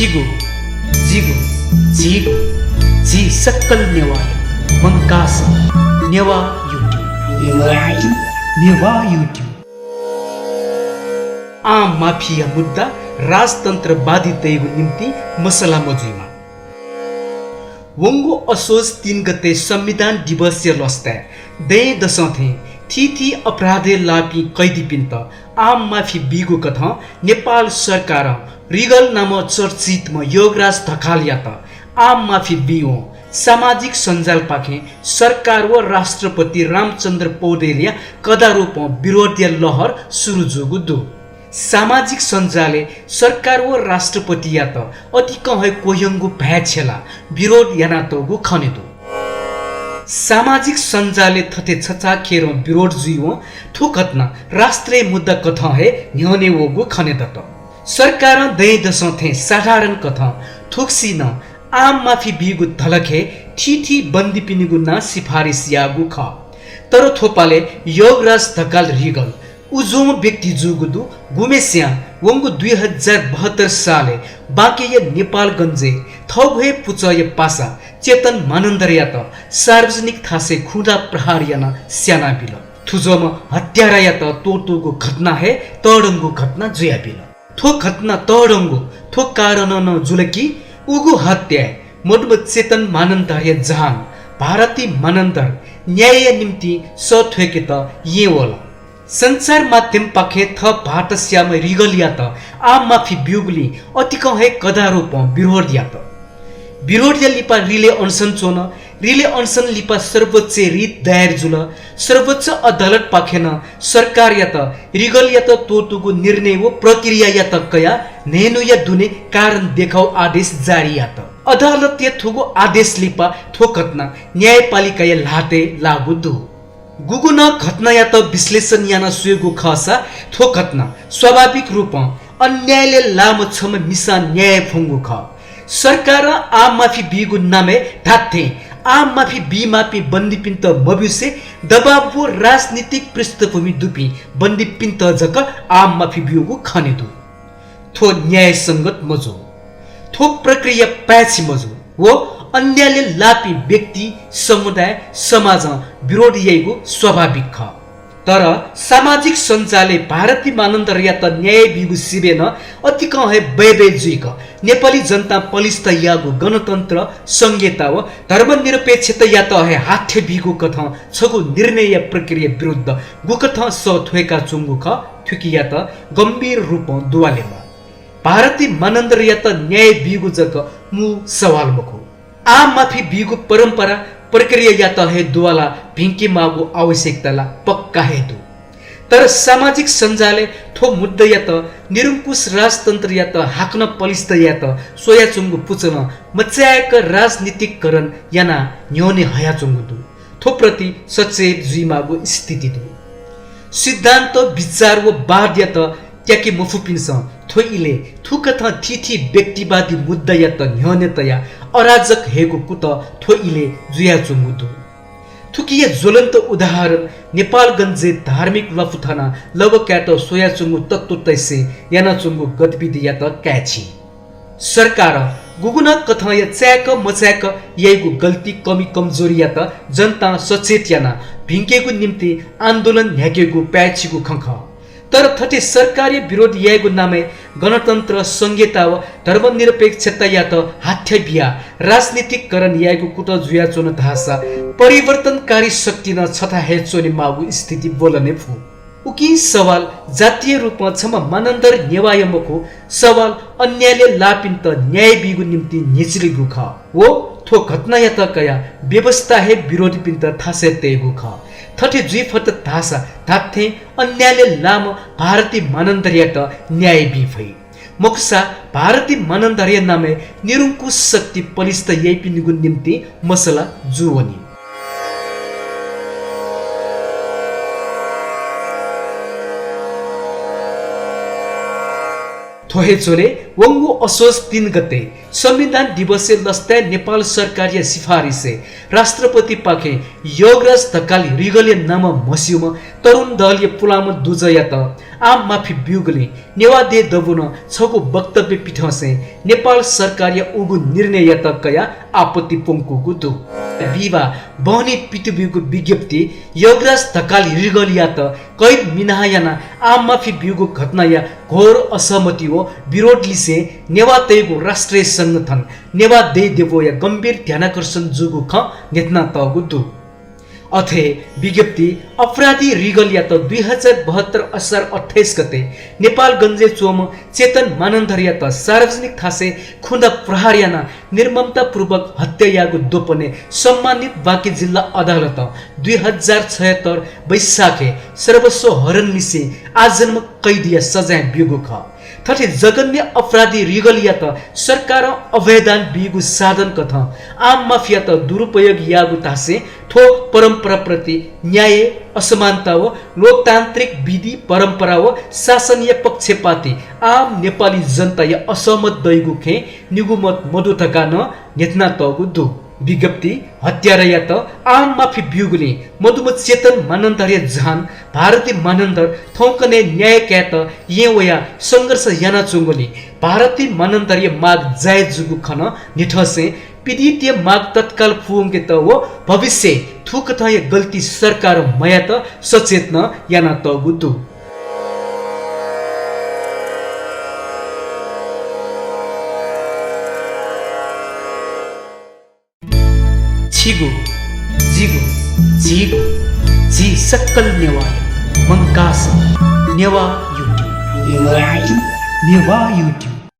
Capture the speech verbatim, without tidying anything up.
जिगु, जिगु, झीगु, झी सकल नेवाःया मंकाः सः नेवाः YouTube। नेवाः YouTube। आम माफीया मुद्दा राजतन्त्रवादीतय्गु निंतिं मसला मजुइमा। वंगु असोज तीन गते संविधान दिवसया लसताय् दँय्दसं थें थीथी अपराधय् लाःपिं कैदीपिन्त आम माफी बीगु कथं नेपाल सरकारं रिगल नामं चर्चितम्ह योगराज ढकालयात आम माफी बीवं सामाजिक सञ्जालपाखें सरकार व राष्ट्रपति रामचन्द्र पौडेलया कदारोपं विरोधया लहर सुरु जूगु दु। सामाजिक सञ्जालय् सरकार व राष्ट्रपतियात अतिकं हे क्वह्यंगु भाय् छ्यलाः विरोध यानातःगु खने दु। सामाजिक सञ्जालय् थथे छचाःखेरं विरोध जुइवं थ्व घटना राष्ट्रिय मुद्दा कथं हे न्ह्यःने वःगु खने दत। सरकारं दँय्दसं थें साधारण कथं थुगुसी नं आम माफी बीगु धलखय् थीथी बन्दीपिनिगु नां सिफारिस याःगु खः। तर थ्वपालय् योगराज ढकाल रिगल उजुं व्यक्ति जूगु दु, गुम्हेस्यां वंगु दुई हजार बहत्तर सालय् बाँकेया नेपालगञ्जय् थःगु हे पुचःया पासा चेतन मानन्धरयात सार्वजनिक थासय् खुँदा प्रहार यानाः स्यानाबिल। थुज्वःम्ह हत्यारायात त्वःतूगु घटना हे तःधंगु घटना जुयाबिल। थ्व घटना तःधंगु, थ्व कारणं नं जुल कि उगु हत्याय् मदुम्ह चेतन मानन्धरया जहान भारती मानन्धर न्यायया निंतिं सः थ्वय्केत येँ वल। सञ्चार माध्यमपाखें थः भाःतस्याम्ह रिगलयात आम माफी ब्यूगुलिं अतिकं हे कदारोपं विरोध यात। विरोधया लिपा रिले अनसन च्वन। रिले अनसन लिपा सर्वोच्चय् रिट दायर जुल। सर्वोच्च अदालतपाखें नं सरकारयात रिगलयात त्वःतूगु निर्णय व प्रक्रियायात कयाः न्हय्न्हूया दुने कारण देखाउ आदेश जारी यात। अदालतया थुगु आदेश लिपा थ्व घटना न्यायपालिकाया ल्हातय् लाःगु दु। गुगुं नं घटनायात विश्लेषण यानाः स्वयेगु खःसा थ्व घटना स्वाभाविक रूपं अन्यायलय् लाःम्ह छम्ह मिसां न्याय फ्वंगु खः। सरकारं आम माफी बीगु नामय् धात्थें आम माफी बीमाःपिं बन्दीपिन्त मब्यूसे दबाव व राजनीतिक पृष्ठभूमि दुपिं बन्दीपिन्त जक आम माफी ब्यूगु खने दु। थ्व न्यायसंगत मजू। थ्व प्रक्रिया पाय्छि मजू व अन्यायलय् लाःपिं व्यक्ति, समुदाय, समाजं विरोध याइगु स्वाभाविक खः। तर सामाजिक सञ्जालय् भारती मानन्धरयात न्याय बीगु सिबय् नं अतिकं हे बय्बय् जुइक नेपाली जनतां पलिस्था याःगु गणतन्त्र, संघीयता व धर्मनिरपेक्षतायात हे हाथ्या बीगु कथं छगू निर्णयया प्रक्रिया विरुद्ध गुकथं सः थ्वय्काच्वंगु खः, थुकियात गम्भीर रूपं दुवालेमा। भारती मानन्धरयात न्याय बीगु जक मू सवाल मखु। आम माफी बीगु परम्परा प्रक्रियायात हे दुवाला भिंकेमाःगु आवश्यकता ला पक्का हे दु। तर सामाजिक सञ्जालय् थ्व मुद्दायात निरंकुश राजतन्त्रयात हाकनं पलिस्था यायेत स्वयाच्वंगु पुचलं मचाय्क राजनीतिकरण यानाः न्ह्यःने हयाच्वंगु दु। थ्व प्रति सचेत जुइमाःगु स्थिति दु। सिद्धान्त, विचार व वादयात त्याके मफुपिन्सं थ्व इलय् थुकथं थीथी व्यक्तिवादी मुद्दायात न्ह्यःने तयाः अराजक हयेगु कुतः थ्व इलय् जुयाच्वंगु दु। थुकिया ज्वलन्त उदाहरण नेपालगञ्जय् धार्मिक ल्वापु थानाः लबकायेत स्वयाच्वंगु तत्त्वतय्सं यानाच्वंगु गतिविधियात काय्छि। सरकारं गुगुं नं कथंया चाय्क मचाय्क याइगु गल्ती, कमी कमजोरीयात जनतां सचेत यानाः भिंकेगु निंतिं आन्दोलन न्ह्याकेगु पाय्छिगु खँ खः। तर थथे सरकारया विरोध यायेगु नामय् गणतन्त्र, संघीयता व धर्मनिरपेक्षतायात हाथ्या बियाः राजनीतिकरण यायेगु कुतः जुयाच्वन धाःसा परिवर्तनकारी शक्ति नं छथाय् हे च्वनेमाःगु स्थिति ब्वलने फु। उकिं सवाल जातीय रूपं छम्ह मानन्धर नेवाःया मखु, सवाल अन्यायलय् लाःपिन्त न्याय बीगु निंतिं न्ह्यचिलेगु खः। व थ्व घटनायात कयाः व्यवस्था हे विरोधीपिन्त थासय् तयेगु खः। थथे जुइफत धाःसा धात्थें अन्यायलय् लाःम्ह भारती मानन्धरयात न्याय बी फइ। मखुसा भारती मानन्धरया नामय् निरंकुश शक्ति पलिस्था याइपिनिगु निंतिं मसला जूवनी। थ्व हे झ्वलय् वंगु असोज तीन गते संविधान दिवसया लसताय् नेपाल सरकारया सिफारिसय् राष्ट्रपतिपाखें योगराज ढकाल रिगलया नामं म्हस्यूम्ह तरुण दहलया पुलांम्ह दुजःयात आम माफी ब्यूगुलिं नेवाः देय् दबूनं छगू वक्तव्य पिथंसें नेपाल सरकारया उगु निर्णययात कयाः आपत्ति प्वंकूगु दु। विवाह बहनी पितब्यूगु विज्ञप्ति योगराज ढकाल रिगलयात कैद मिनाः यानाः आम माफी ब्यूगु घटनाया घोर असहमति व विरोध लिसें नेवाःतय्गु राष्ट्रिय संगठन नेवाः देय् देबोया गम्भीर ध्यानाकर्षण जूगु खँ न्ह्यथनातःगु दु। अथे विज्ञप्ति अपराधी रिगलयात दुई हजार बहत्तर असार अट्ठाइस गते नेपालगञ्जय् च्वंम्ह चेतन मानन्धरयात सार्वजनिक थासय् खुन्दा प्रहार यानाः निर्ममतापूर्वक हत्या याःगु द्वपनय् सम्मानित बाँके जिल्ला अदालतं दुई हजार छयत्तर वैशाखय् सर्वस्व हरणलिसें आजन्म कैदया सजाय ब्यूगु खः। थथे जघन्य अपराधी रिगलयात सरकारं अभयदान बीगु साधन कथं आम माफीयात दुरुपयोग याःगु धासें थ्व परम्पराप्रति न्याय, असमानता व लोकतान्त्रिक विधि परम्परा व शासनया पक्षपाती आम नेपाली जनताया असहमत दइगु खँय् निगू मत मदु धकाः नं न्ह्यथनातःगु दु। विज्ञप्ति हत्यारायात आम माफी ब्यूगुलिं मदुम्ह चेतन मानन्धरया जहान भारती मानन्धर थौंकन्हय् न्याय कायेत येँ वयाः संघर्ष यानाच्वंगुलिं भारती मानन्धरया माग जायज जूगु खँ नं न्ह्यथंसें पीडितया माग तत्काल पूवंकेत व भविष्यय् थुकथंया गल्ती सरकारं मयायेत सचेत नं यानातःगु दु। छिगु, जिगु, झीगु, झी सकल नेवाःया मंकाः सः नेवाः YouTube। नेवाः YouTube।